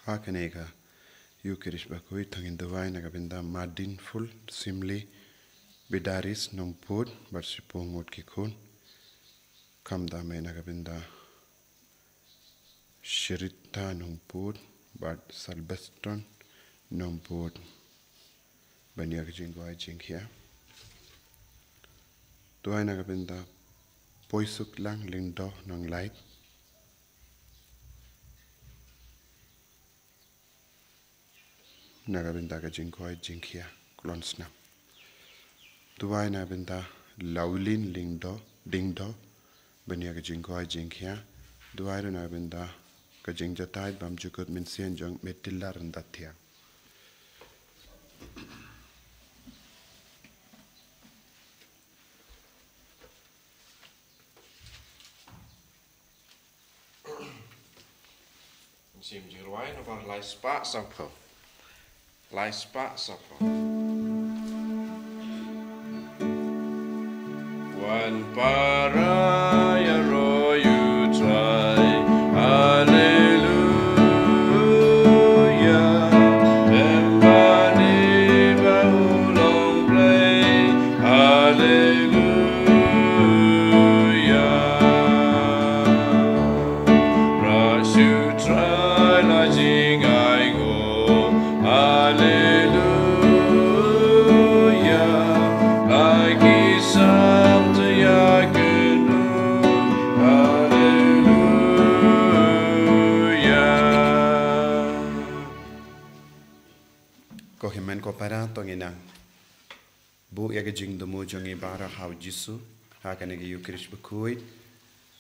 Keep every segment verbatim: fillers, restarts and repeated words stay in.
Ha kane ka Eucharist bakhuid to ngin duwai na ka bynta Mardin Phul, Simli, Bidaris Nongput bad shiphew ngut ki khun. Khamtam eh na ka bynta Shrita Nongput bad Salbeston Nongput ban ïa ka jingduwai jingkhia. Duwai na ka bynta Poisuklang Lyngdoh Nonglait na ka bynta ka jingduwai jingkhia klong snam. Duwai na ka bynta Laulin Lyngdoh Dingdoh ban ïa ka jingduwai jingkhia. Duwai ruh na ka bynta ka jingjatai bymjukut mynsiem jong Matilda Ryndathiang. Mynsiem jingrwai nombar lai spah saw phew. Lai spah saw phew. Wan para ïaroh ïa u Trai. Haleluya. Em bani ba u long Blei. Haleluya. Rah shu Trai la jingainguh. Haleluya. Ai ki sam te ïa kynduh. Haleluya. Ko hynmen ko para, to ngin nang buh ïa ka jingthmu jong ngi baroh ha u Jisu ha kane ka Eucharist bakhuid.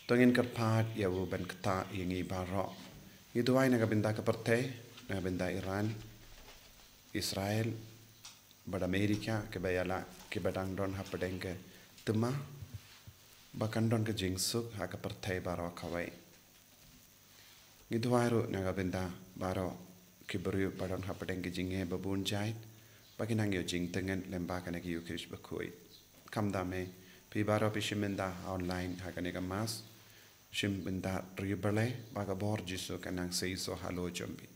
To ngin kyrpad ïa u ban ktah ïa ngi baroh. Ngi duwai na ka bynta ka pyrthei, na ka bynta Iran, Israel bad Amerika, kiba ïa la, kiba dang don hapdeng ka thma ba kan don ka jingsuk ha ka pyrthei baroh kawei. Ngi duwai ruh na ka bynta baroh ki briew ba don hapdeng ki jingeh ba bun jait ba kin nang ïoh jingtngen lyngba kane ka Eucharist bakhuid. Khamtam eh phi baroh phi shim bynta ha online ha kane ka Mass, shim bynta ri Blei ba ka bor Jisu kan nang seisoh halor jong phi.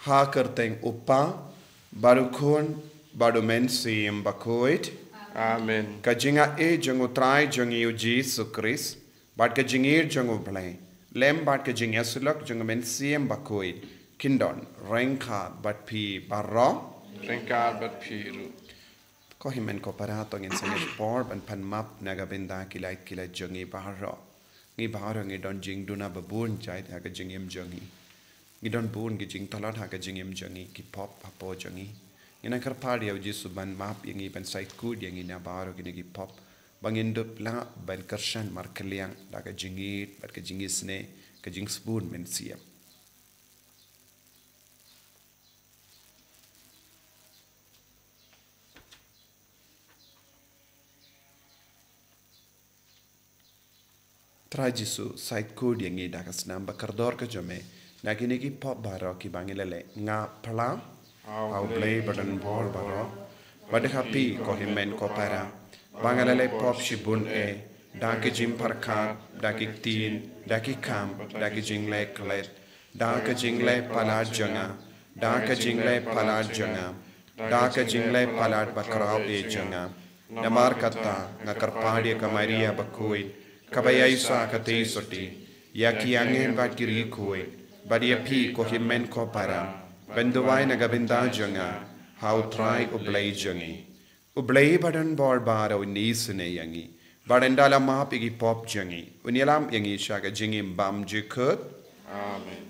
Ha ka kyrteng u Kpa, bad u Khun, bad u Mynsiem Bakhuid. Amen. Ka jingaiei jong u Trai jong ngi u Jisu Khrist, bad ka jingïeit jong u Blei, lem bad ka jingïasyllok jong u Mynsiem Bakhuid, kin don ryngkat bad phi baroh. Ryngkat bad phi ruh. Ko hynmen ko para, to ngin sngewthuh por ban pan map na ka bynta ki lait ki lait jong ngi baroh. Ngi baroh ngi don jingduna ba bun jait ha ka jingim jong ngi. Ngi don bun ki jingtlot ha ka jingim jong ngi, ki pop hapoh jong ngi. Ngi nang kyrpad ïa u Jisu ban map ïa ngi, ban sait khuid ïa ngi na baroh kine ki pop, ba ngin dup lah ban kyrshan markylliang da ka jingïeit bad ka jingisynei, ka jingsbun mynsiem. Trai Jisu, sait khuid ïa ngi da ka snam ba kordor ka jong me na kine ki pop baroh kiba ngi la leh. Nga phla ha u Blei badonbor baroh, bad ha phi ko hynmen ko para, ba nga la leh pop shibun eh, da ki jingpyrkhat, da ki ktien, da ki kam, da ki jingleh klet, da ka jingleh palat jong nga, da ka jingleh palat jong nga, da ka jingleh palat bakhraw eh jong nga. Namar kata nga kyrpad ïa ka Maria bakhuid, kaba ïaisah katei sotti, ïa ki angel bad ki riewkhuid, bad ïa phi ko hynmen ko para, ban duwai na ka bynta jong nga ha u Trai u Blei jong ngi. U Blei badonbor baroh un isynei ïa ngi, bad un da la map ïa ki pop jong ngi, un ïalam ïa ngi sha ka jingim bymjukut. Amen.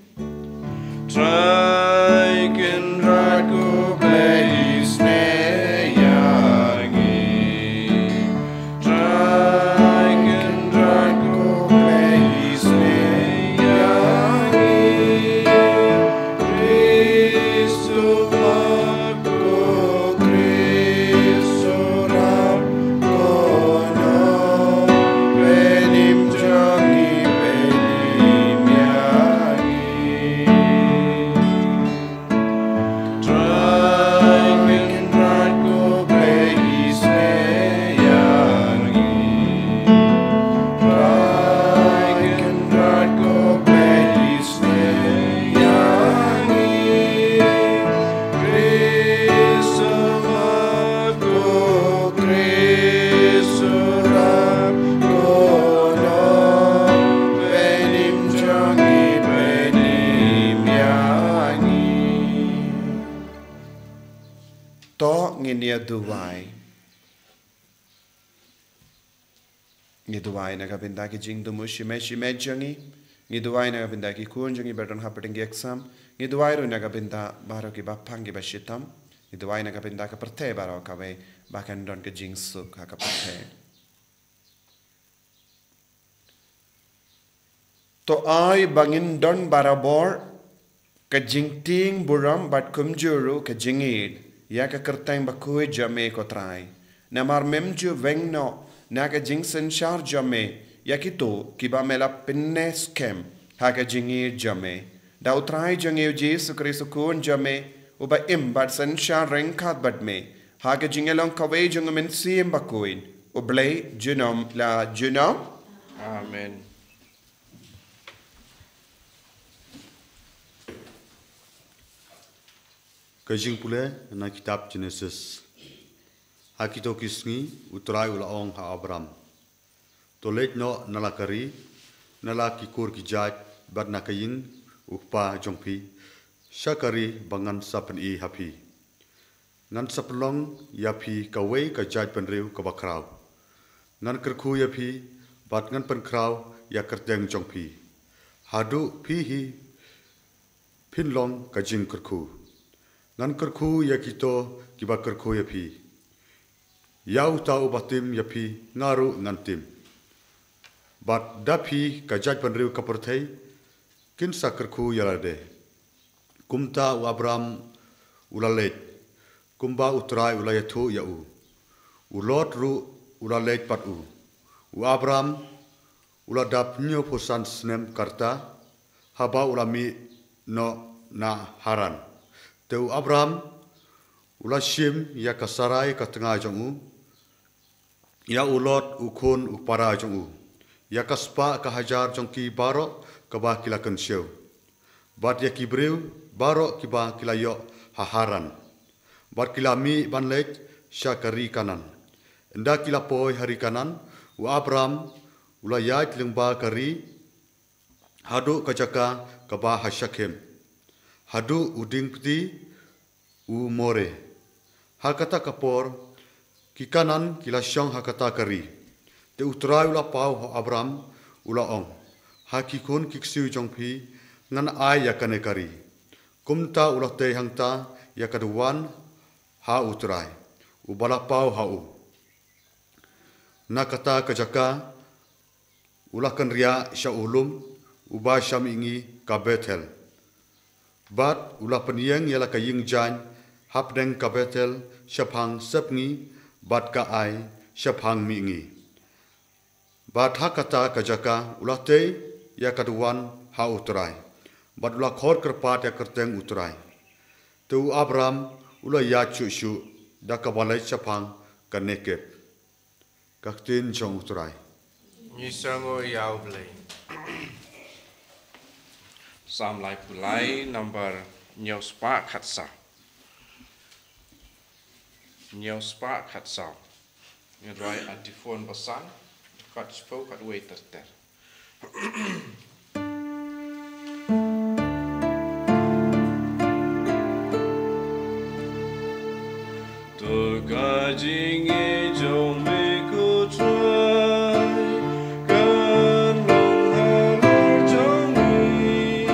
Trai Kynrad ko Blei isynei ïa ngi. Trai Kynrad ko Blei isynei ïa ngi. Khrist u map ko, Khrist u rap ko, Blei im jong ngi, Blei im ïa ngi. Trai Kynrad Ngin ïa duwai. Ngi duwai na ka bynta ki jingthmu shimet shimet jong ngi. Ngi duwai na ka bynta ki khun jong ngi ba don hapdeng ki exam. Ngi duwai ruh na ka bynta baroh kiba pang kiba shitom. Ngi duwai na ka bynta ka pyrthei baroh kawei ba kan don ka jingsuk ha ka pyrthei. To ai ba ngin don barabor ka jingtieng burom bad kumjuh ruh ka jingïeit ïa ka kyrteng bakhuid jong me, ko Trai. Namar mem ju weng noh na ka jingsynshar jong me ïa kito kiba me la pynneh skhem ha ka jingïeit jong me. Da U Trai jong ngi U Jisu Khrist U Khun jong me, uba im bad synshar ryngkat bad me ha ka jingïalong kawei jong U Mynsiem Bakhuid, U Blei junom la junom. Amen. Ka jingpule na kitab Genesis. Ha kito ki sngi U Trai u la ong ha Abram, to leit noh na la ka ri, na la ki kur ki jait, bad na ka ïing u kpa jong phi, sha ka ri ba ngan sa pyni ha phi. Ngan sa pynlong ïa phi kawei ka jaitbynriew kaba khraw. Ngan kyrkhu ïa phi, bad ngan pynkhraw ïa ka kyrteng jong phi. Haduh phi hi phin long ka jingkyrkhu. Ngan kyrkhu ïa kito kiba kyrkhu ïa phi. Ïa uta uba tim ïa phi, nga ruh ngan tim. Bad da phi ka jaitbynriew ka pyrthei kin sa kyrkhu ïa lade. Kumta u Abram u la leit, kumba U Trai u la ïathuh ïa u. U Lot ruh u la leit bad u. U Abram u la dap hynñiewphew san snem ka rta, haba u la mih noh na Haran. Te u Abram u la shim ïa ka Sarai ka tnga jong u, ïa u Lot u khun u para jong u, ïa ka spah ka hajar jong ki baroh kaba ki la kynshew, bad ïa ki briew baroh kiba ki la ïoh ha Haran, bad ki la mih ban leit sha ka ri Kanaan. Ynda ki la poi ha ri Kanaan, u Abram u la ïaid lyngba ka ri haduh ka jaka kaba ha Shekhem, haduh u dieng pti u More. Ha kata ka por ki Kanaan ki la shong ha kata ka ri. Te U Trai u la paw ha Abram, u la ong, ha ki khun ki ksiew jong phi ngan ai ïa kane ka ri. Kumta u la tei hangta ïa ka duwan ha U Trai uba la paw ha u. Na kata ka jaka u la kynriah sha u lum uba sha mihngi ka Bethel, bad u la pynïeng ïa la ka ïing jaiñ hapdeng ka Bethel shaphang sepngi, bad ka Ai shaphang mihngi. Bad ha kata ka jaka u la tei ïa ka duwan ha U Trai, bad u la khot kyrpad ïa ka kyrteng U Trai. Te u Abram u la ïaid shuh shuh da kaba leit shaphang ka Negeb. Ka ktien jong U Trai. Ngi sngew ïa U Blei. Salm laiphew lai, nambar hynñiew spah khatsaw. Hynñiew spah khatsaw. Ngi rwai antiphon ba san, khatshiphew khatwei ter ter. To ka jingïeit jong me ko Trai, kan long halor jong ngi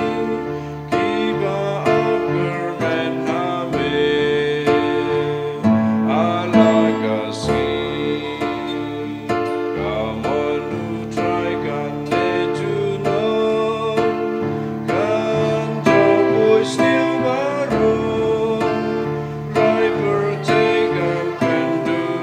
kiba ap kyrmen ha me ha la ka sngi. Ka mon U Trai kan leh junom, kan jaw poi sniew baroh, rai pyrthei kan kynduh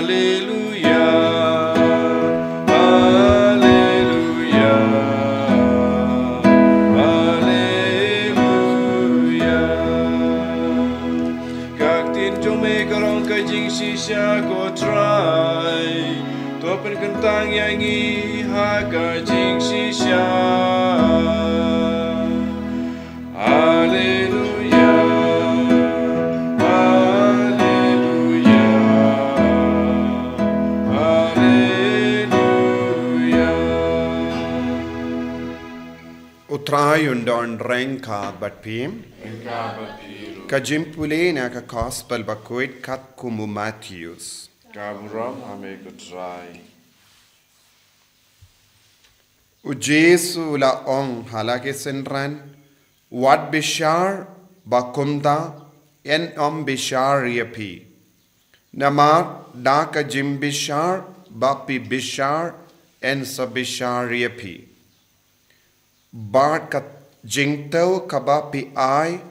Haleluya, haleluya, haleluya. Ka ktien jong me ka long ka jingshisha, ko Trai. To pynkyntang ïa ngi ha ka jingshisha. Haleluya, haleluya, haleluya. U Trai un don ryngkat bad phi. Ryngkat bad phi ruh. Ka jingpule na ka Gospel bakhuid katkum u Mathaios. Ka burom ha me ko Trai. U Jisu u la ong ha la ki synran, wat bishar, ba kumta yn ym bishar ïa phi. Namar da ka jingbishar ba phi bishar, yn sa bishar ïa phi. Bad ka jingthew kaba phi ai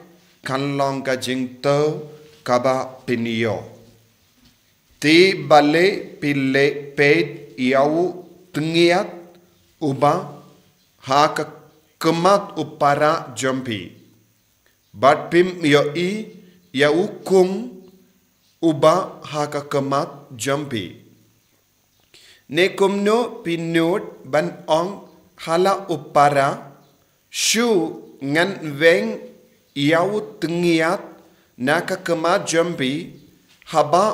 kan long ka jingthew kaba phin ïoh. Te balei phi leh peit ïa u tngiat uba ha ka khmat u para jong phi, bad phim ïohi ïa u kung uba ha ka khmat jong phi? Ne kumno phi nud ban ong ha la u para, shu ngan weng ïa u tngiat na ka khmat jong phi, haba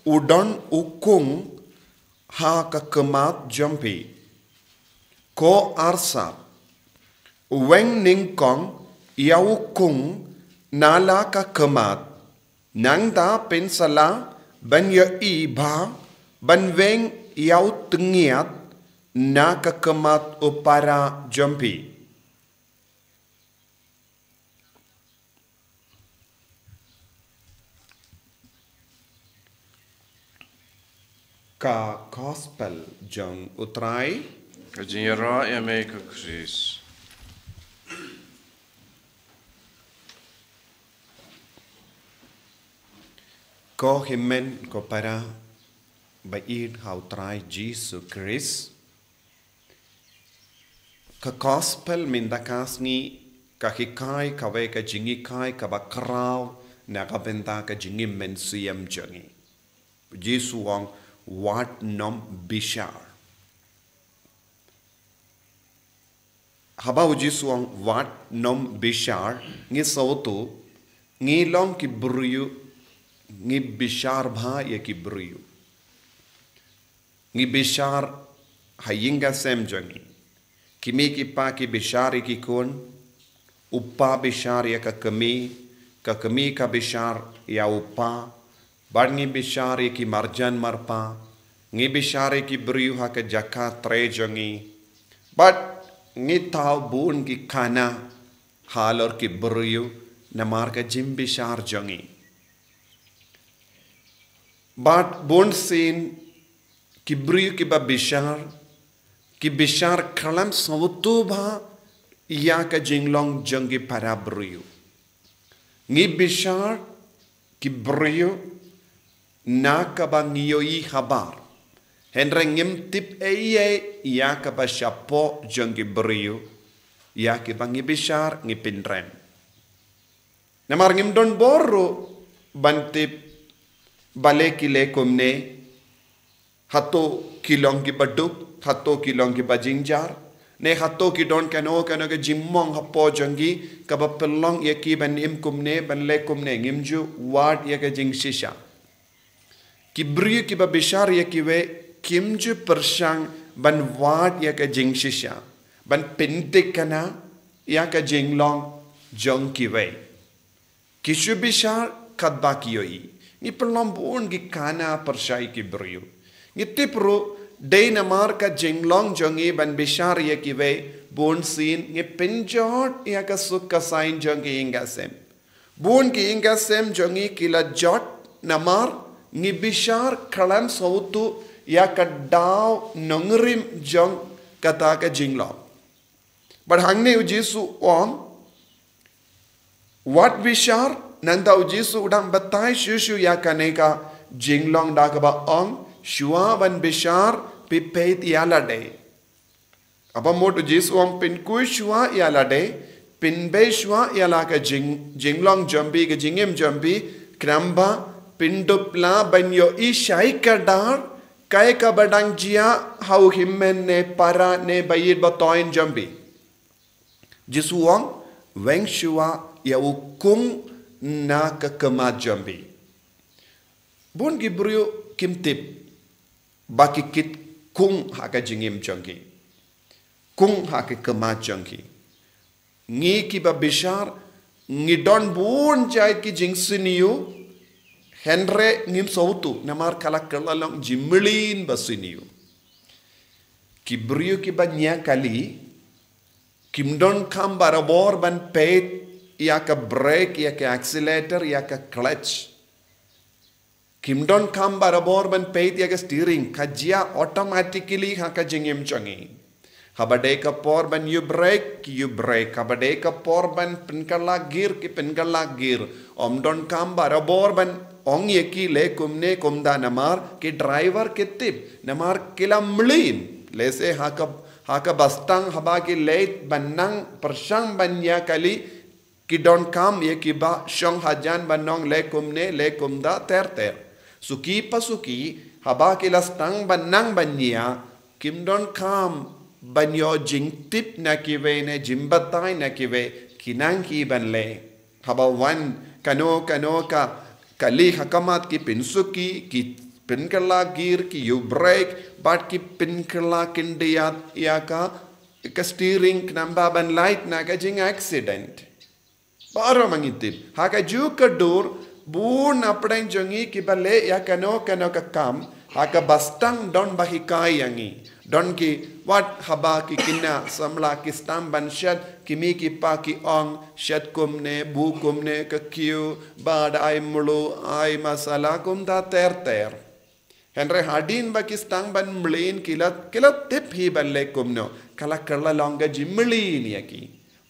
u don u kung ha ka khmat jong phi? Ko arsap, weng nyngkong ïa u kung na la ka khmat, nangta phin sa lah ban ïohi bha ban weng ïa u tngiat na ka khmat u para jong phi. Ka Gospel jong u Trai. Ka jingïaroh ïa me ko Khrist. Ko hynmen ko para ba ïeit ha u Trai Jisu Khrist. Ka Gospel mynta ka sngi ka hikai kawei ka jinghikai kaba khraw na ka bynta ka jingim mynsiem jong ngi. Jisu u ong, wat nym bishar. Haba u Jisu u ong wat nym bishar, ngi sngewthuh, ngi long ki briew, ngi bishar bha ïa ki briew. Ngi bishar ha ïing ha sem jong ngi. Ki kmie ki kpa ki bishar ïa ki khun, u kpa bishar ïa ka kmie, ka kmie ka bishar ïa u kpa, bad ngi bishar ïa ki marjan marpa, ngi bishar ïa ki briew ha ka jaka trei jong ngi, bad ngi thaw bun ki khana halor ki briew namar ka jingbishar jong ngi. Bad bunsien ki briew kiba bishar, ki bishar khlem sngewthuh bha ïa ka jinglong jong ki para briew. Ngi bishar ki briew na kaba ngi ïohi habar. Hynrei ngim tip ei ei ïa kaba shapoh jong ki briew, ïa kiba ngi bishar ngi pynrem. Namar ngim don bor ruh ban tip balei ki leh kumne, hato ki long kiba duk, hato ki long kiba jynjar, ne hato ki don kano kano ka jingmong hapoh jong ki kaba pynlong ïa ki ban im kumne, ban leh kumne, ngim ju wad ïa ka jingshisha. Ki briew kiba bishar ïa kiwei kim ju pyrshang ban wad ïa ka jingshisha, ban pynthikna ïa ka jinglong jong kiwei. Ki shu bishar katba ki ïohi. Ngi pynlong bun ki khana pyrshah ïa ki briew. Ngi tip ruh dei namar ka jinglong jong ngi ban bishar ïa kiwei, bunsien ngi pynjot ïa ka suk ka saiñ jong ki ïing ka sem. Bun ki ïing ka sem jong ngi ki la jot namar ngi bishar khlem sngewthuh ïa ka daw nongrim jong kata ka jinglong. Bad hangne u Jisu u ong, wat bishar, nangta u Jisu u dang batai shuh shuh ïa kane ka jinglong da kaba ong, Shuwa ban bishar, phi peit ïa lade. Haba mut u Jisu u ong phin kuh shuwa ïa lade, phin bei shuwa ïa la ka jing, jinglong jong phi, ka jingim jong phi, khnang ba phin dup lah ban ïohi shai kdar, kaei kaba dang jia ha u hynmen ne para ne ba ïeit ba thoiñ jong phi. Jisu u ong, weng shuwa ïa u kung na ka khmat jong phi. Bun ki briew kim tip ba ki kit kung ha ka jingim jong ki, kung ha ka khmat jong ki. Ngi kiba bishar, ngi don bun jait ki jingsniew, hynrei ngim sngewthuh namar ka la kylla long jingmlien ba sniew. Ki briew kiba nia kali, kim donkam barabor ban peit ïa ka brake, ïa ka accelerator, ïa ka clutch. Kim donkam barabor ban peit ïa ka steering, ka jia automatically ha ka jingim jong ngi. Haba dei ka por ban ïuh brake, ki ïuh brake. Haba dei ka por ban pynkylla gear, ki pynkylla gear. Ym donkam barabor ban ong ïa ki leh kumne kumta namar ki driver ki tip, namar ki la mlien. Lehse ha ka, ha kaba sdang haba ki leit ban nang pyrshang ban nia kali, ki donkam ïa kiba shong hajan ban ong leh kumne, leh kumta ter ter. Suki pa suki, haba ki la sdang ban nang ban nia, kim donkam ban ïoh jingtip na kiwei ne jingbatai na kiwei, ki nang hi ban leh. Haba wan kano kano ka kali ha khmat, ki pynsuki, ki pynkylla gear, ki ïuh brake, bad ki pynkylla khyndiat ïa ka, ka steering, khnang ba ban lait na ka jing accident. Baroh ma ngi tip, ha kajuh ka dur, bun na pdeng jong ngi kiba leh ïa kano kano ka kam, ha kaba sdang don ba hikai ïa ngi. Don ki, wat haba ki khynnah samla ki sdang ban shet, ki mei ki pa ki ong, shet kumne, buh kumne, ka kiew, bad ai mluh, ai masala, kumta ter ter. Hynrei hadien ba ki sdang ban mlien, ki la, ki la tip hi ban leh kumno, ka la kylla long ka jingmlien ïa ki.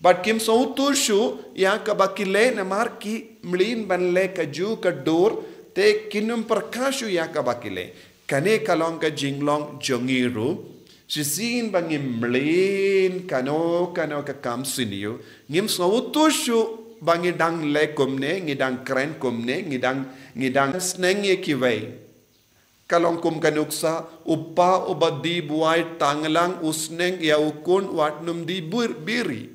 Bad kim sngewthuh shuh ïa kaba ki leh namar ki mlien ban leh kajuh ka dur, te kim nym pyrkhat shuh ïa kaba ki leh. Kane ka long ka jinglong jong ngi ruh, shisien ba ngi mlien kano kano ka kam sniew, ngim sngewthuh shuh ba ngi dang leh kumne, ngi dang kren kumne, ngi dang, ngi dang sneng ïa kiwei. Ka long kum ka nuksa, u pa uba die buaid tanglang u sneng ïa u khun wat nym die bur-, biri.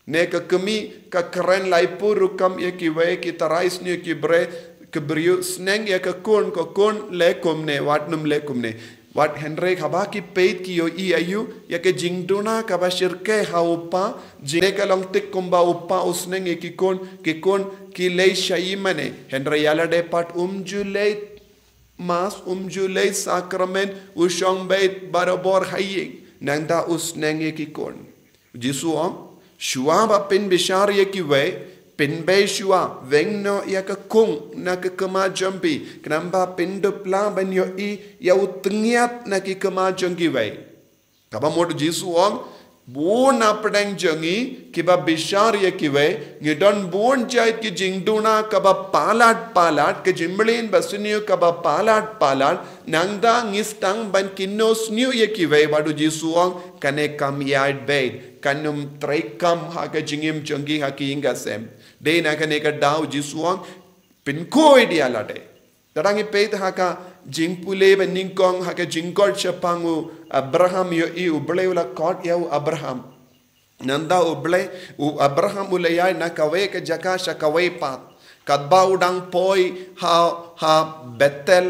Ne ka kmie ka kren laiphew rukom ïa kiwei, ki tharai sniew ki briew, ki briew, sneng ïa ka khun, ka khun leh kumne, wat nym leh kumne. Wat hynrei haba ki peit ki ïohi aïu, ïa ka jingduna kaba shyrkhei ha u pa, jing ne ka long thik kumba u pa u sneng ïa ki khun, ki khun ki leit sha ïing mane, hynrei ïa lade pat um ju leit Mass, um ju leit sakramen, u shong beit barabor ha ïing, nangta u sneng ïa ki khun. U Jisu u ong, shuwa ba phin bishar ïa kiwei, phin bei shuwa, weng noh ïa ka khun na ka khmat jong phi, khnang ba phin dup lah ban ïohi ïa u tyngiat na ki khmat jong kiwei. Kaba mut u Jisu u ong, bun na pdeng jong ngi kiba bishar ïa kiwei, ngi don bun jait ki jingduna kaba palat palat, ka jingmlien ba sniew kaba palat palat, nangta ngi sdang ban kynnoh sniew ïa kiwei, bad u Jisu u ong, kane kam ïaid beit, kan ym treikam ha ka jingim jong ngi ha ka ïing ka sem. Dei na kane ka daw u Jisu u ong, pynkhuid ïa lade. Lada ngi peit ha ka jingpule ba nyngkong, ha ka jingkhot shaphang u Abraham, ïohi U Blei u la khot ïa u Abraham. Nangta U Blei, u Abraham u la ïaid na kawei ka jaka sha kawei pat. Katba u dang poi ha, ha Bethel,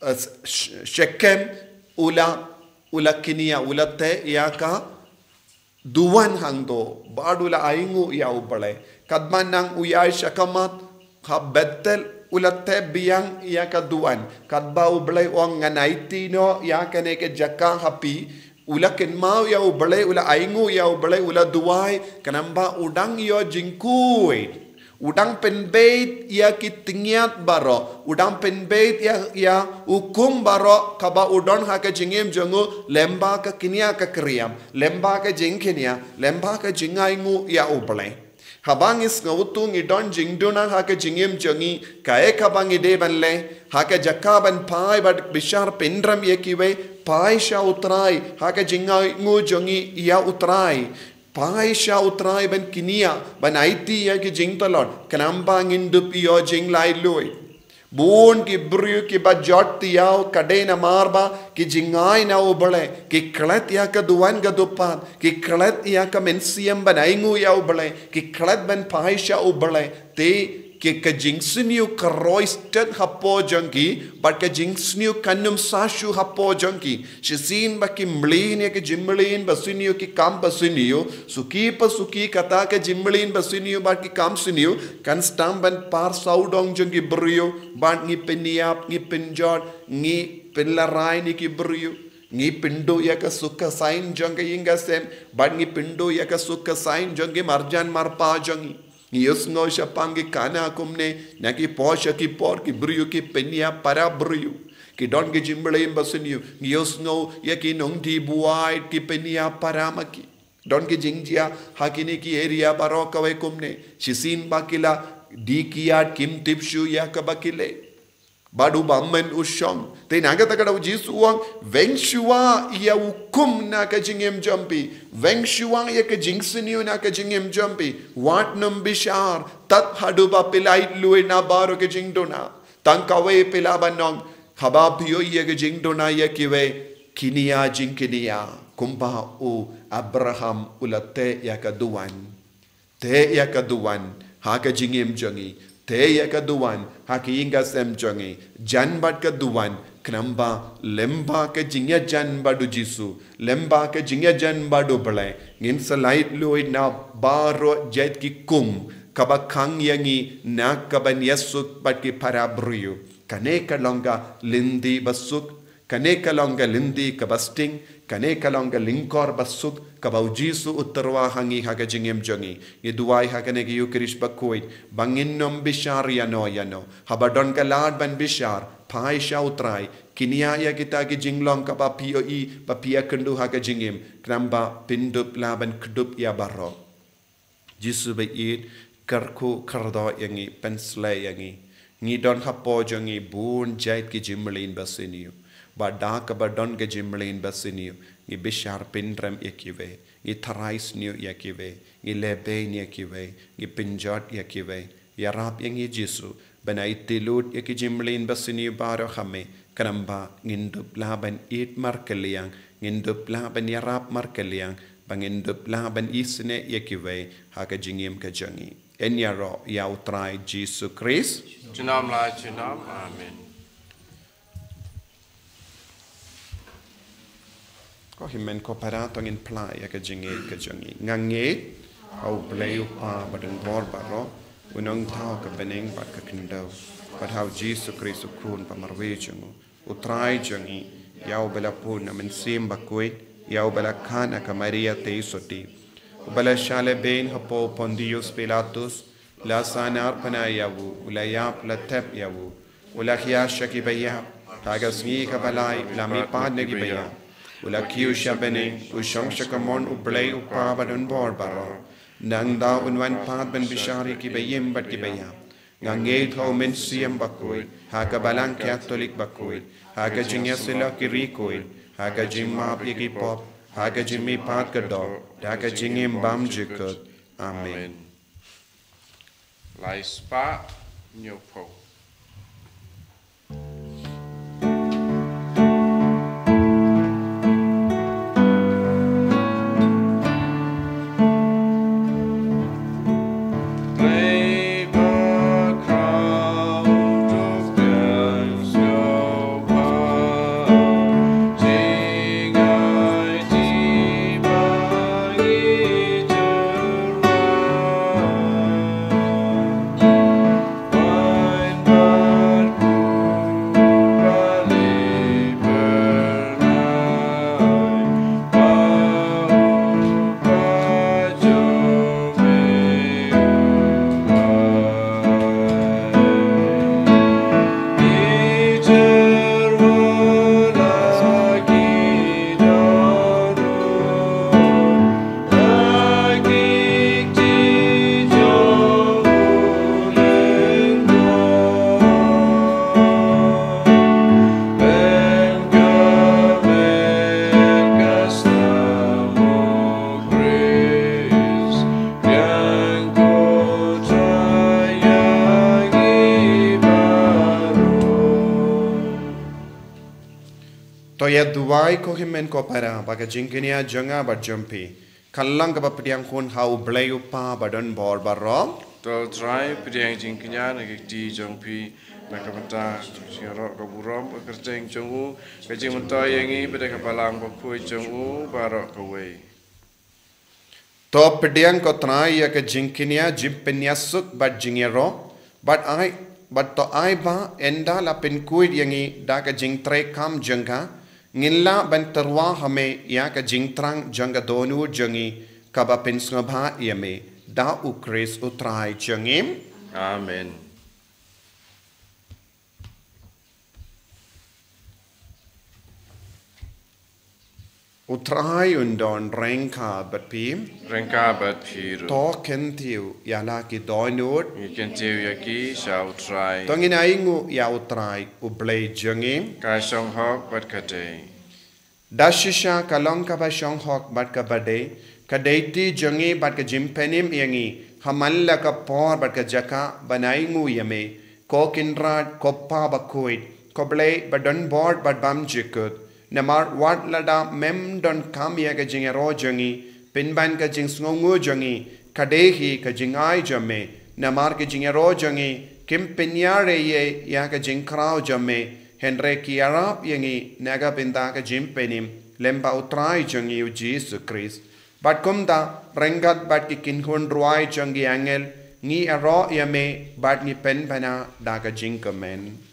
eh, Sh-, Shechem, u la, u la kñia, u la teh ïa ka duwan hangto, bad u la ainguh ïa U Blei. Katba nang u ïaid sha khmat, ha Bethel u la teh biang ïa ka duwan. Katba U Blei u ong ngan aiti noh ïa kane ka jaka ha phi, u la kynmaw ïa U Blei, u la ainguh ïa U Blei, u la duwai, khnang ba u dang ïoh jingkhuid. U dang pynbeit ïa ki tyngiat baroh. U dang pynbeit ïa, ïa u khun baroh kaba u don ha ka jingim jong u, lyngba ka kñia ka kñiam, lyngba ka jingkñia, lyngba ka jingainguh ïa U Blei. Haba ngi sngewthuh ngi don jingduna ha ka jingim jong ngi, kaei kaba ngi dei ban leh? Ha ka jaka ban phai bad bishar pynrem ïa kiwei, phai sha U Trai. Ha ka jingainguh jong ngi ïa U Trai, phai sha U Trai ban kñia, ban aiti ïa ki jingtlot, khnang ba ngin dup ïoh jinglaitluid. Bun ki briew kiba jot thiaw ka dei namar ba ki jingai na U Blei, ki klet ïa ka duwan ka dupat, ki klet ïa ka mynsiem ban ainguh ïa U Blei, ki klet ban phai sha U Blei. Te ki, ka jingsniew ka roi stet hapoh jong ki, bad ka jingsniew kan ym sa shu hapoh jong ki. Shisien ba ki mlien ïa ka jingmlien basniew, ki kam basniew, suki pa suki kata ka jingmlien basniew bad ki kam sniew kan sdang ban par sawdong jong ki briew, bad ngi pynïap, ngi pynjot, ngi pynlarai na ki briew, ngi pynduh ïa ka suk ka saiñ jong ka ïing ka sem, bad ngi pynduh ïa ka suk ka saiñ jong ki marjan marpa jong ngi. Ngi ïohsngew shaphang ki khana kumne, na ki por sha ki por ki briew ki pynïap para briew. Ki don ki jingmlien basniew, ngi ïohsngew ïa ki nongdie buaid ki pynïap para ma ki. Don ki jingjia ha kine ki area baroh kawei kumne. Shisien ba ki la die kiad kim tip shuh ïa kaba ki leh. Bad U Bymman u shong. Te na kata ka daw U Jisu u ong, weng shuwa ïa u hukum na ka jingim jong phi. Weng shuwa ïa ka jingsniew na ka jingim jong phi. Wat nym bishar, tad haduh ba phi laitluid na baroh ki jingduna. Tang kawei phi lah ban ong, haba phi ïohi ïa ka jingduna ïa kiwei, kñia jingkñia. Kumba u Abraham u la teh ïa ka duwan. Teh ïa ka duwan ha ka jingim jong ngi. Teh ïa ka duwan ha ka ïing ka sem jong ngi. Jan bad ka duwan, khnang ba lyngba ka jingïajan bad U Jisu, lyngba ka jingïajan bad U Blei, ngin sa laitluid na baroh jait ki hukum kaba khang ïa ngi na ka ban ïasuk bad ki para briew. Kane ka long ka lynti basuk, kane ka long ka lynti kaba sting, kane ka long ka lyngkor basuk kaba U Jisu u tyrwa ha ngi ha ka jingim jong ngi. Ngi duwai ha kane ka Ïukharist bakhuid ba ngin nym bishar ïano ïano. Haba don ka lad ban bishar, phai sha U Trai, kñia ïa kita ki jinglong kaba phi ïohi ba phi ïakynduh ha ka jingim, khnang ba phin dup lah ban kdup ïa baroh. Jisu ba ïeit, kyrkhu kyrdoh ïa ngi, pynshlei ïa ngi. Ngi don hapoh jong ngi bun jait ki jingmlien basniew. Bad da kaba don ka jingmlien basniew, ngi bishar pynrem ïa kiwei, ngi tharai sniew ïa kiwei, ngi lehbeiñ ïa kiwei, ngi pynjot ïa kiwei. Ïarap ïa ngi Jisu, ban aiti lut ïa ki jingmlien basniew baroh ha me, khnang ba ngin dup lah ban ïeit markylliang, ngin dup lah ban ïarap markylliang, ba ngin dup lah ban isynei ïa kiwei ha ka jingim ka jong ngi. Yn ïaroh ïa U Trai Jisu Khrist. Junom la junom. Amen. Ko hynmen ko para, to ngin phla ïa ka jingngeit ka jong ngi. Nga ngeit ha U Blei U Kpa badonbor baroh, U Nongthaw ka bneng bad ka khyndew, bad ha U Jisu Khrist U Khun ba marwei jong U, U Trai jong ngi, ïa uba la pun na Mynsiem Bakhuid, ïa uba la kha na ka Maria Theisotti, uba la shah lehbeiñ hapoh Pontius Pilatus, la sahnarphna ïa u, u la ïap, la thep ïa u, u la hiar sha kiba ïap, ha ka sngi kaba lai u la mihpat na kiba ïap, u la kiew sha bneng, u shong sha kamon U Blei U Kpa badonbor baroh. Nangta un wan pat ban bishar ïa kiba im bad kiba ïap. Nga ngeit ha U Mynsiem Bakhuid, ha ka Balang Katholik bakhuid, ha ka jingïasyllok ki riewkhuid, ha ka jingmap ïa ki pop, ha ka jingmihpat ka doh, ha ka jingim bymjukut. Amen. Lai spah hynñiew phew. To ïa duwai ko hynmen ko para, ba ka jingkñia jong nga bad jong phi kan long kaba pdiang hun ha U Blei U Kpa badonbor baroh. To Trai, pdiang jingkñia na ka kti jong phi, na ka bynta ka jingïaroh ka burom ka kyrteng jong u, ka jingmyntoi ïa ngi bad ka Balang Bakhuid jong u baroh kawei. To pdiang ko Trai ïa ka jingkñia, jingpynïasuk bad jingïaroh, bad ai, bad to ai ba ynda la pynkhuid ïa ngi da ka jingtrei kam jong ka, ngin lah ban tyrwa ha me ïa ka jingthrang jong ka dohnud jong ngi, kaba pynsngewbha ïa me, da U Khrist U Trai jong ngi. Amen. U Trai un don ryngkat bad phi. Ryngkat bad phi ruh. To kyntiew ïa la ki dohnud. Ngi kyntiew ïa ki sha U Trai. To ngin ainguh ïa U Trai, U Blei jong ngi. Ka shong hok bad ka dei. Da shisha ka long kaba shong hok bad kaba dei, ka dei ti jong ngi bad ka jingpynim ïa ngi, ha man la ka por bad ka jaka ban ainguh ïa me, ko Kynrad, ko Kpa Bakhuid, ko Blei badonbor bad bymjukut. Namar wat lada mem donkam ïa ka jingïaroh jong ngi, pynban ka jingsngewnguh jong ngi ka dei hi ka jingai jong me. Namar ka jingïaroh jong ngi kim pynïarei ïa ka jingkhraw jong me, hynrei ki ïarap ïa ngi na ka bynta ka jingpynim lyngba U Trai jong ngi U Jisu Khrist. Bad kumta, ryngkat bad ki kynhun rwai jong ki angel, ngi ïaroh ïa me bad ngi pynbna da ka jingkmen.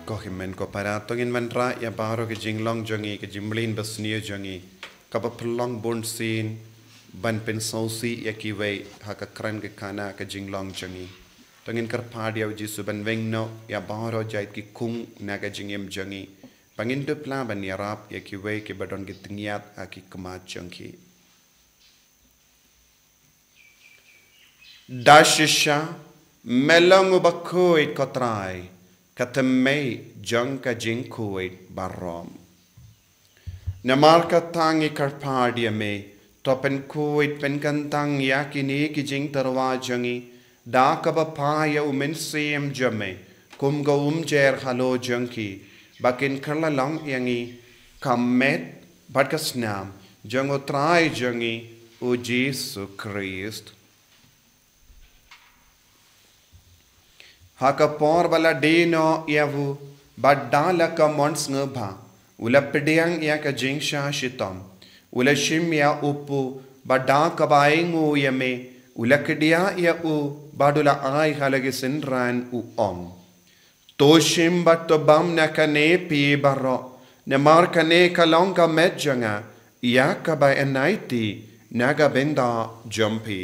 Ko hynmen ko para, to ngin wanrah ïa baroh ka jinglong jong ngi, ka jingmlien basniew jong ngi, kaba pynlong bunsien ban pynsngewsih ïa kiwei ha ka kren ka Kana ka jinglong jong ngi. To ngin kyrpad ïa U Jisu ban weng noh ïa baroh jait ki khung na ka jingim jong ngi, ba ngin dup lah ban ïarap ïa kiwei kiba don ki tyngiat ha ki khmat jong ki. Da shisha me long uba khuid ko Trai, ka thymmei jong ka jingkhuid baroh. Namar kata ngi kyrpad ïa me, to pynkhuid pynkyntang ïa kine ki jingtyrwa jong ngi da kaba phah ïa U Mynsiem jong me kum ka umjer halor jong ki, ba kin kylla long ïa ngi ka met bad ka snam jong U Trai jong ngi U Jisu Khrist. Ha ka por ba la die noh ïa u, bad da la ka mon sngewbha u la pdiang ïa ka jingshah shitom, u la shim ïa u pu, bad da kaba ainguh ïa me u la kdiah ïa u, bad u la ai ha la ki synran, u ong: To shim bad to bam na kane phi baroh, namar kane ka long ka met jong nga ïa kaba yn aiti na ka bynta jong phi.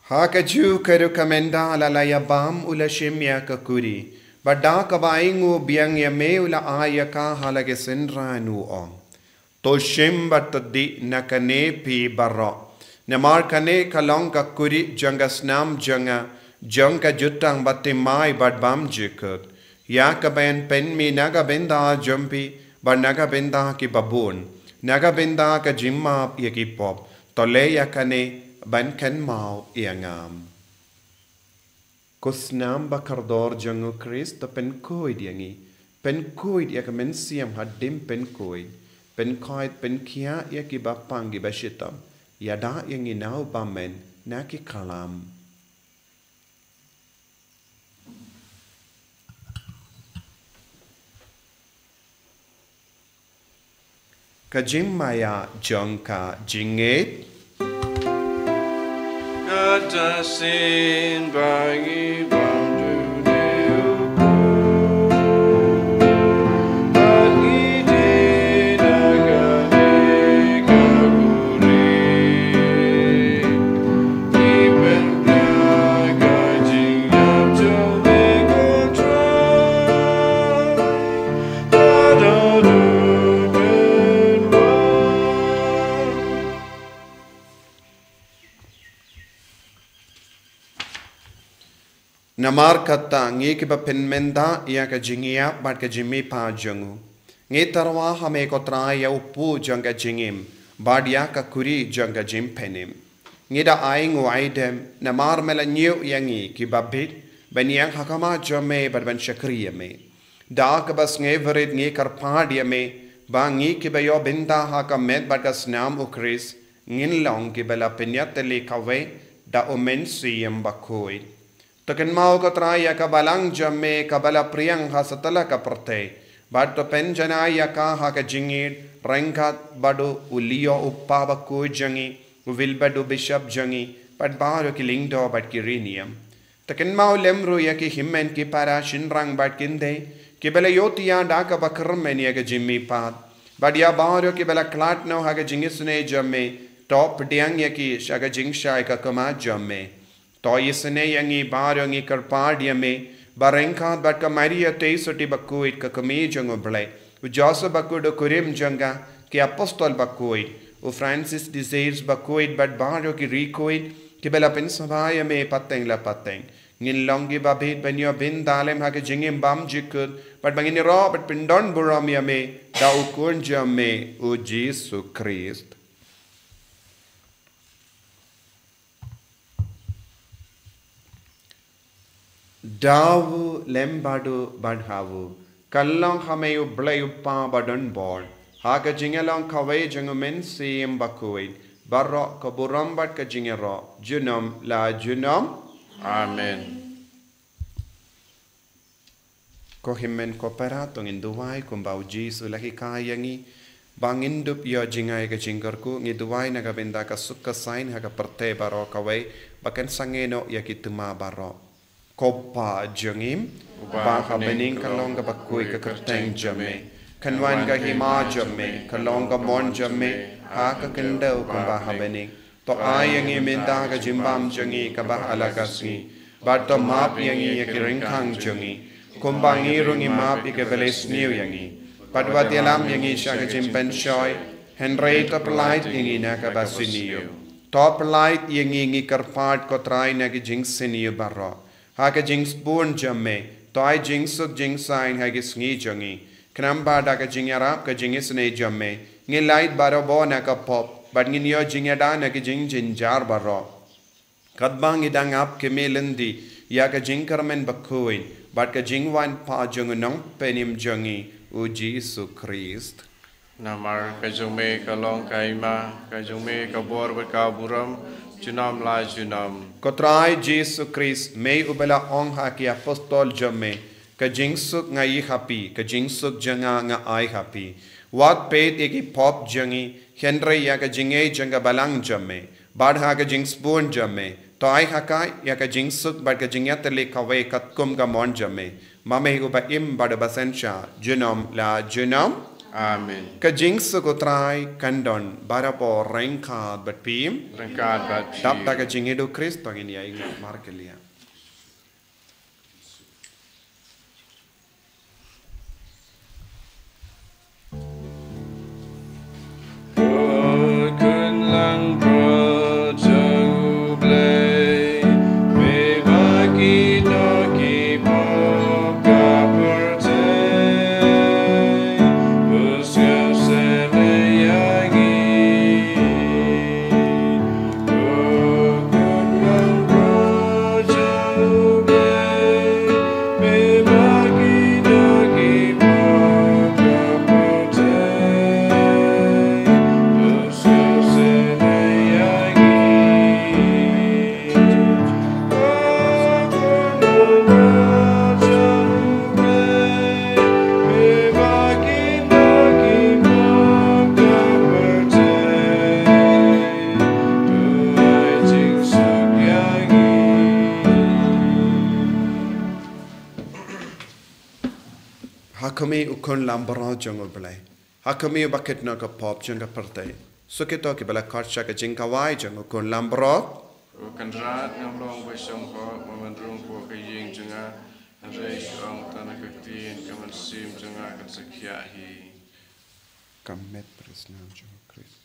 Ha kajuh ka rukom ynda la la ïa bam u la shim ïa ka kuri, bad da kaba ainguh biang ïa me u la ai ïa ka ha la ki synran, u ong: To shim bad to dih na kane phi baroh, namar kane ka long ka kuri jong ka snam jong nga, jong ka jutang bathymmai bad bymjukut, ïa kaba yn pynmih na ka bynta jong phi bad na ka bynta kiba bun, na ka bynta ka jingmap ïa ki pop. To leh ïa kane ban kynmaw ïa nga. Ko snam ba kordor jong U Khrist, to pynkhuid ïa ngi. Pynkhuid ïa ka mynsiem hadien pynkhuid. Pynkhuid, pynkhiah ïa kiba pang kiba shitom. Ïada ïa ngi na u bymman na ki khlam. Ka jingmaïa jong ka jingngeit. Kata shisien ba ngi bam dune u Blei, ba ngi dei da kane ka buhrieh. Namar kata ngi kiba pynmynta ïa ka jingïap bad ka jingmihpat jong u, ngi tyrwa ha me ko Trai ïa u puh jong ka jingim, bad ïa ka khuri jong ka jingpynim. Ngi da ai nguaidem, namar me la ñiew ïa ngi kiba bit, ban ïeng ha khmat jong me bad ban shakri ïa me. Da kaba sngewrit ngi kyrpad ïa me, ba ngi kiba ïoh bynta ha ka met bad ka snam U Khrist, ngin long kiba la pynïatylli kawei da u Mynsiem Bakhuid. To kynmaw ko Trai ïa ka balang jong me kaba la pdiang ha satlak ka pyrthei. Bad to pynjanai ïa ka ha ka jingïeit ryngkat bad u Leo u kpa bakhuid jong ngi, u Wilbert u bishop jong ngi, bad baroh ki lyngdoh bad ki riewniam. To kynmaw lem ruh ïa ki hynmen ki para shynrang bad kynthei, kiba la ïohthiah da kaba kyrmen ïa ka jingmihpat. Bad ïa baroh kiba la khlad noh ha ka jingisynei jong me, to pdiang ïa ki sha ka jingshai ka khmat jong me. To isynei ïa ngi baroh ngi kyrpad ïa me, ba ryngkat bad ka Maria Theisotti bakhuid ka kmie jong U Blei, u Joseph bakhuid u kurim jong ka, ki apostol bakhuid, u Francis de Sales bakhuid bad baroh ki riewkhuid, kiba la pynsngewbha ïa me pateng la pateng. Ngin long kiba bit ban ïoh bynta lem ha ka jingim bymjukut, bad ba ngin ïaroh bad pyndonburom ïa me, da u Khun jong me, u Jisu Khrist. Da u lem bad u bad ha u, ka long ha me U Blei U Kpa badonbor, ha ka jingïalong kawei jong u Mynsiem Bakhuid, baroh ka burom bad ka jingïaroh, junom la junom. Amen. Ko hynmen ko para, to ngin duwai kumba u Jisu u la hikai ïa ngi. Ba ngin dup ïoh jngai ka jingkyrkhu, ngi duwai na ka bynta ka suk ka saiñ ha ka pyrthei baroh kawei, ba kan sangeh noh ïa ki thma baroh. Ko Pa jong ngi, uba ha bneng, ka long kaba khuid ka kyrteng jong me. Kan wan ka hima jong me, ka long ka mon jong me, ha ka khyndew kumba ha bneng. To ai ïa ngi mynta ka jingbam jong ngi kaba ha la ka sngi. Bad to map ïa ngi ïa ki ryngkang jong ngi, kumba ngi ruh ngi map ïa kiba la sniew ïa ngi. Bad wat ïalam ïa ngi sha ka jingpynshoi, hynrei to pyllait ïa ngi na kaba sniew. To pyllait ïa ngi, ngi kyrpad ko Trai, na ki jingsniew baroh. Ha ka jingsbun jong me, to ai jingsuk jingsaiñ ha ki sngi jong ngi. Khnang ba da ka jingïarap ka jingisynei jong me, ngin lait barabor na ka pop, bad ngin ïoh jingïada na ki jingjynjar baroh. Katba ngi dang ap kmie lynti ïa ka jingkyrmen bakhuid, bad ka jingwan pat jong u Nongpynim jong ngi, u Jisu Khrist. Namar ka jong me ka long ka hima, ka jong me ka bor bad ka burom, junom la junom. Ko Trai Jisu Khrist, me uba la ong ha ki apostol jong me, ka jingsuk nga ai ha phi, ka jingsuk jong nga nga ai ha phi. Wat peit ïa ki pop jong ngi, hynrei ïa ka jingngeit jong ka balang jong me. Bad ha ka jingsbun jong me, to ai ha ka ïa ka jingsuk bad ka jingïatylli kawei katkum ka mon jong me. Ma me uba im bad uba synshar, junom la junom. Amen. Ka jingsuk u Trai kan don barabor ryngkat bad phi. Ryngkat bad phi. Dap da ka jingïeit u Khrist, to ngin ïa ïeng markylliang. Khmih, u Khun lambrot jong U Blei, ha khmih uba kit noh ka pop jong ka pyrthei. Suk ïa kito kiba la khot sha ka jingkawai jong u Khun lambrot. Ko Kynrad, ngam long ba shong hok, ba men rung hapoh ka ïing jong nga, hynrei shu ong tang ïa ka ktien, ka mynsiem jong nga kan sa khiah hi. Ka met, praise the name jong u Khrist.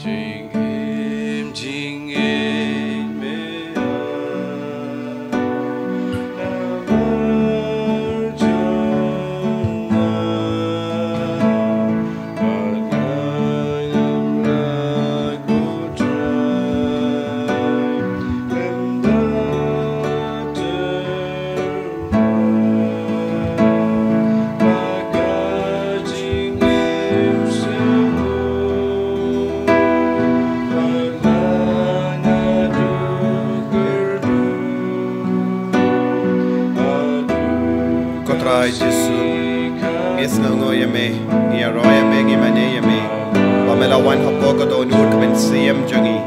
Jingim, jingim, me Ko Trai Jisu, ngi sngewnguh ïa me, ngi ïaroh ïa me, ngi mane ïa me, ba me la wan hapoh ka dohnud ka mynsiem jong ngi.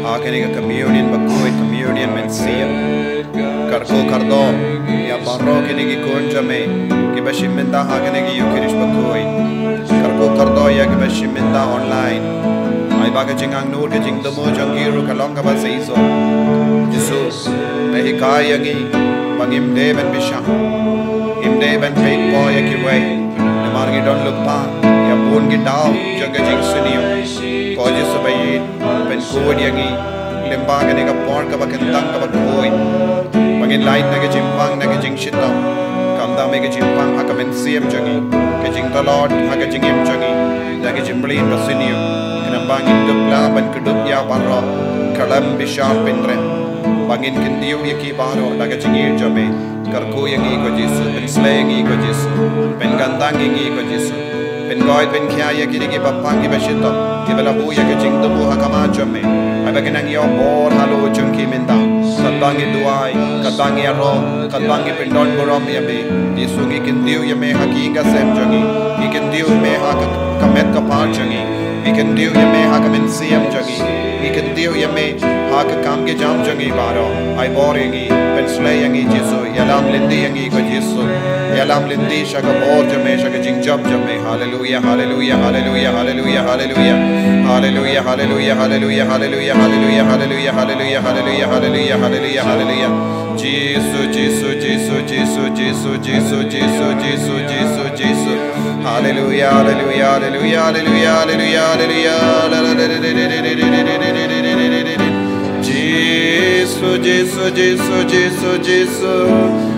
Ha kane ka communion bakhuid, communion mynsiem. Kyrkhu kyrdoh ïa baroh kine ki khun jong me kiba shim bynta ha kane ka Eucharist bakhuid. Kyrkhu kyrdoh ïa kiba shim bynta online. Ai ba ka jingangnud, ka jingthmu jong ki ruh ka long kaba seisoh. Jisu, me hikai ïa ngi ba ngim dei ban bishar, ngim dei ban peit paw ïa kiwei, namar ngi don lypa ïa bun ki daw jong ka jingsniew. Ko Jisu ba ïeit, pynkhuid ïa ngi lyngba kane ka por kaba kyntang kaba khuid, ba ngin lait na ka jingpang, na ka jingshitom, khamtam ïa ka jingpang ha ka mynsiem jong ngi, ka jingtlot ha ka jingim jong ngi, da ka jingmlien basniew. Khnang ba ngin dup lah ban kdup ïa baroh, khlem bishar pynrem, ba ngin kyntiew ïa ki baroh da ka jingïeit jong me. Kyrkhu ïa ngi ko Jisu, pynsleh ïa ngi ko Jisu, pynkyntang ïa ngi ko Jisu. Pynkoit pynkhia ïa kine kiba pang kiba shitom, kiba la buh ïa ka jingthmu ha khmat jong me. Ai ba kin nang ïoh bor halor jong ki mynta. Katba ngi duwai, katba ngi ïaroh, katba ngi pyndonburom ïa me, Jisu, ngi kyntiew ïa me ha ki ïing ka sem jong ngi. Ngi kyntiew ïa me ha ka, ka met ka phad jong ngi. Ngi kyntiew ïa me ha ka mynsiem jong ngi. Ngi kyntiew ïa me ha ka kam ka jam jong ngi baroh. Ai bor ïa ngi, pynsleh ïa ngi Jisu, ïalam lynti ïa ngi ko Jisu. Ïalam lynti sha ka bor jong me, sha ka jingjop jong me. Haleluia, haleluia, haleluia, haleluia, haleluia. Haleluia, haleluia, haleluia, haleluia, haleluia, haleluia, haleluia, haleluia, haleluia, haleluia. Jisu, Jisu, Jisu, Jisu, Jisu, Jisu, Jisu, Jisu, Jisu. Haleluia, haleluia, haleluia, haleluia, haleluia, haleluia. Jisu, Jisu, Jisu, Jisu, Jisu.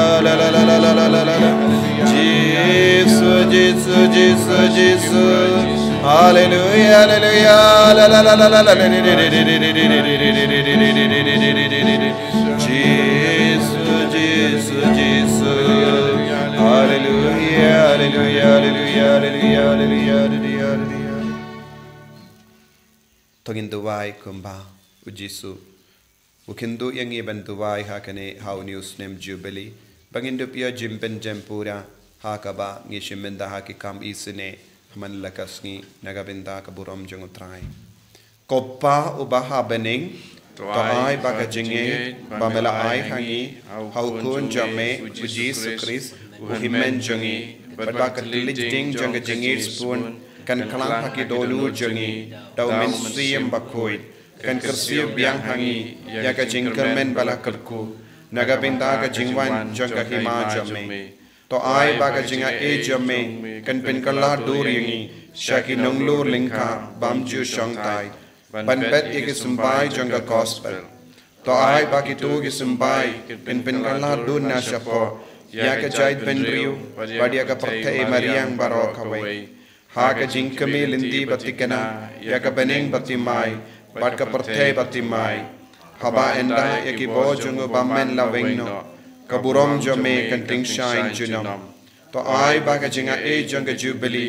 Hallelujah, la la la la la la la la la. Jisu, Jisu, Jisu, Jisu. Hallelujah, hallelujah, la la la la la la la. Jisu, Jisu, Jisu. Hallelujah, hallelujah, hallelujah, hallelujah, hallelujah, hallelujah, hallelujah. To ngin duwai kumba u Jisu u kynduh ïa ngi ban duwai ha kane ha une u snem Jubili, ba ngin dup ïa jingpynjem pura ha kaba ngi shim bynta ha ki kam isynei ha man la ka sngi na ka bynta ka burom jong u Trai. Ko Pa uba ha bneng, to ai ba ka jingngeit ba me la ai ha ngi ha u Khun jong me u Jisu Khrist, u Hynmen jong ngi, bad ba ka tlot ding jong ka jingngeit sbun kan khlaiñ ha ki dohnud jong ngi da u Mynsiem Bakhuid, kan kyrsiew biang ha ngi ïa ka jingkyrmen ba la kyrkhu na ka bynta ka jingwan jong ka hima jong me. To ai ba ka jingaiei jong me kan pynkylla dur ïa ngi sha ki nonglor lyngkha bym ju shongthait, ban bet ïa ki symbai jong ka gospel. To ai ba kito ki symbai kan pynkylla dur na shapoh ïa ka jaitbynriew bad ïa ka pyrthei mariang baroh kawei. Ha ka jingkmen lynti ba thikna ïa ka bneng ba thymmai bad ka pyrthei ba thymmai, haba ynda ïa ki bor jong u bymman la weng noh, ka burom jong me kan tyngshaiñ junom. To ai ba ka jingaiei jong ka Jubili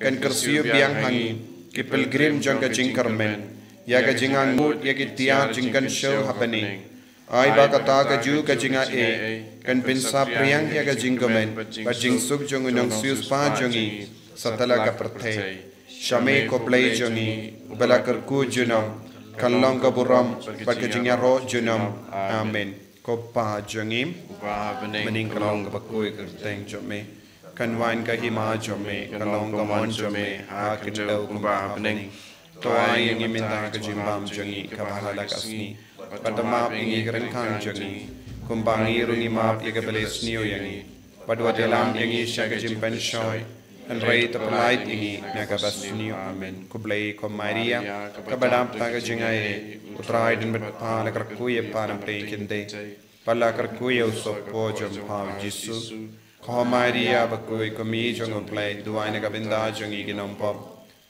kan kyrsiew biang ha ngi ki pilgrim jong ka jingkyrmen ïa ka jingangnud ïa ki tiar jingkynshew ha bneng. Ai ba kata kajuh ka jingaiei kan pynsaphriang ïa ka jingkmen bad jingsuk jong u nongsiewspah jong ngi satlak ka pyrthei. Sha me ko Blei jong ngi uba la kyrkhu junom, kan long ka burom bad ka jingïaroh junom. Amen. Ko Pa jong ngi uba ha bneng, bneng kan long kaba khuid ka kyrteng jong me, kan wan ka hima jong me, kan long ka mon jong me ha ka khyndew kumba ha bneng. To ai ïa ngi mynta ka jingbam jong ngi kaba ha la ka sngi, bad to map ïa ngi ki ryngkang jong ngi, kumba ngi ruh ngi map ïa kiba leh sniew ïa ngi. Bad wat ïalam ïa ngi sha ka jingpynshoi, hynrei to pyllait ïa ngi na kaba sniew. Amen. Khublei ko Maria, kaba dap da ka jingaiei, u Trai u don bad pha, la kyrkhu ïa pha na pdeng ki khyndai, bad la kyrkhu ïa u sohpor jong pha u Jisu. Ko Maria bakhuid, ko Mei jong u Blei, duwai na ka bynta jong ngi ki nongpop,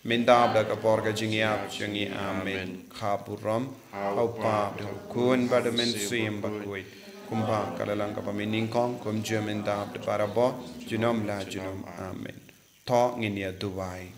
mynta bad ha ka por ka jingïap jong ngi. Amen. Ka burom ha u Pa, ha u Khun bad ha u Mynsiem Bakhuid, kumba ka la long kaba mynnyngkong, kumjuh mynta bad barabor, junom la junom. Amen. To ngin ïa duwai.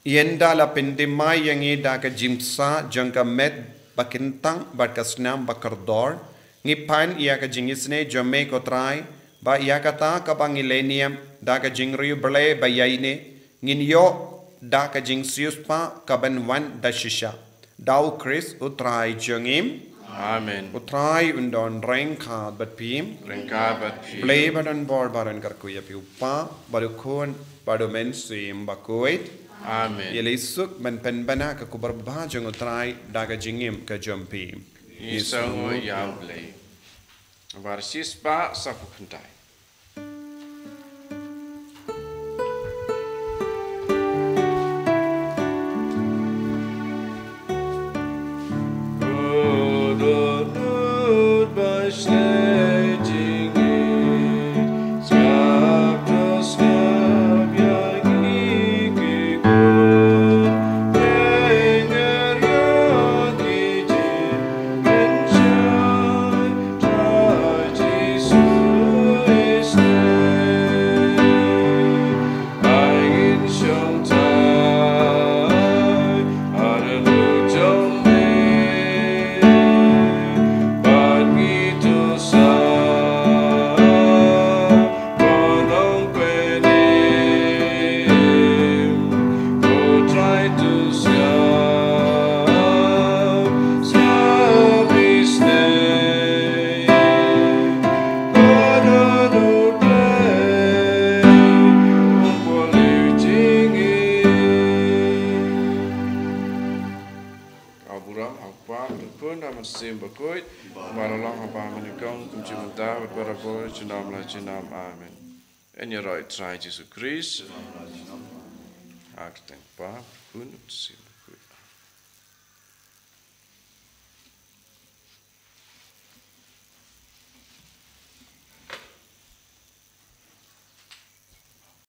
Ynda la pynthymmai ïa ngi da ka jingbsa jong ka met ba kyntang bad ka snam ba kordor, ngi pan ïa ka jingisynei jong me ko Trai, ba ïa kata kaba ngi leh niam da ka jingriewblei ba ïaineh, ngin ïoh da ka jingsiewspah kaban wan da shisha. Da u Khrist u Trai jong ngi. Amen. U Trai un don ryngkat bad phi. Ryngkat bad phi. Blei ba don bor baroh un kyrkhu ïa phi, u Pa bad u Khun bad u Mynsiem Bakhuid. Amen. Ïa leit suk ban pynbna ka khubor babha jong u Trai da ka jingim ka jong phi. Ngi sngewnguh ïa u Blei. War shispah saphew khyndai. Ka burom ha u Pa, ha u Khun, ha u Mynsiem Bakhuid, kumba la long ha ba mynnyngkong, kumjuh mynta bad barabor, junom la junom. Amen. Yn ïaroh ïa u Trai Jisu Krist. Ha ka kyrteng u Kpa, u Khun, u Mynsiem.